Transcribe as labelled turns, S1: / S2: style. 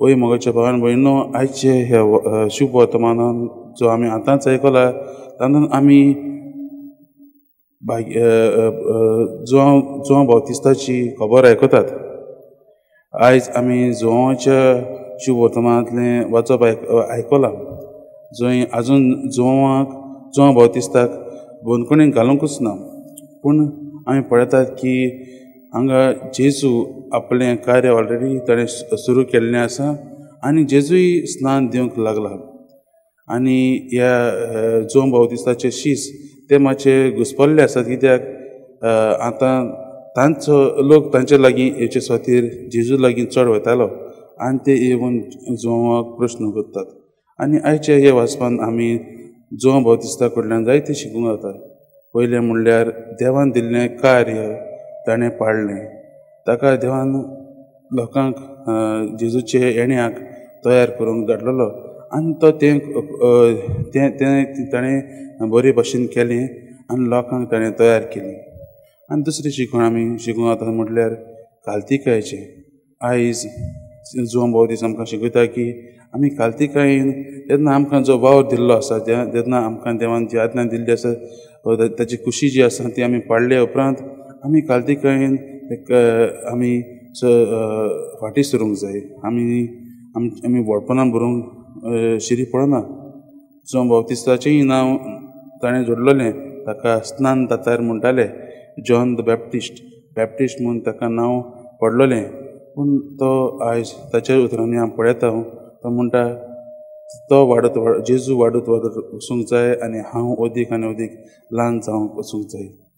S1: ओय मोगाच्या भावान भयणो, आयचे हे शुभ वर्तमानान जो आमी आतांच आयकला तातूंत आमी जुवांव बाप्तिस्ताची खबर आयकतात. आयज आमी जुवांच्या शुभ वर्तमानांतलें वाचप आयकलां, जंय आजून जुवांव बाप्तिस्ताक बंदखणीक घालुंकूच ना. पूण आमी पळयतात की हांगा जेजू आपलें कार्य ऑलरेडी ताणें सुरू केल्लें आसा आनी जेजूय स्नान दिवंक लागला. आनी ह्या जुवांव बाप्तिस्ताचे शीस ते मातशे घुसपल्ले आसात, कित्याक आतां तांचो लोक तांचे लागीं येवचे खातीर जेजू लागीं चड वतालो आनी ते येवन जुवांवाक प्रस्न करतात. आनी आयचे हे वाचपान आमी जुवांव बाप्तिस्ता कडल्यान जायतें शिकूंक जाता. पयलें म्हणल्यार देवान दिल्लें कार्य ताणें पाळ्ळें. ताका देवान लोकांक जेजूचे येण्याक तयार करूंक धाडलेलो आनी तो तें तें ताणें बरे भाशेन केलें आनी लोकांक ताणें तयार केलें. आनी दुसरें शिकवण आमी शिकूंक जाता म्हटल्यार काल्तिकायेचें. आयज जुवांव बाप्तिस्त आमकां शिकयता की आमी काल्तिकायेन जेन्ना आमकां जो वावर दिल्लो आसा, जेन्ना आमकां देवान जी आज्ञा दिल्ली आसा, ताची खुशी जी आसा ती आमी पाळ्ळे उपरांत आमी काल्तिकायेन आमी फाटीं सरूंक जाय. आमी आमी व्हडपणां बरोवंक शिरी पडना. जुवांव बाप्तिस्ताचेंय नांव ताणें जोडलेलें, ताका स्नान दातार म्हणटाले, जॉन the Baptist, Baptist म्हूण ताका नांव पडलेलें. पूण तो आयज ताच्या उतरांनी हांव पळयता, तो म्हणटा तो वाडत जेजू वाडत वाडत वचूंक जाय आनी हांव अदीक आनी अदीक ल्हान जावंक वचूंक जाय.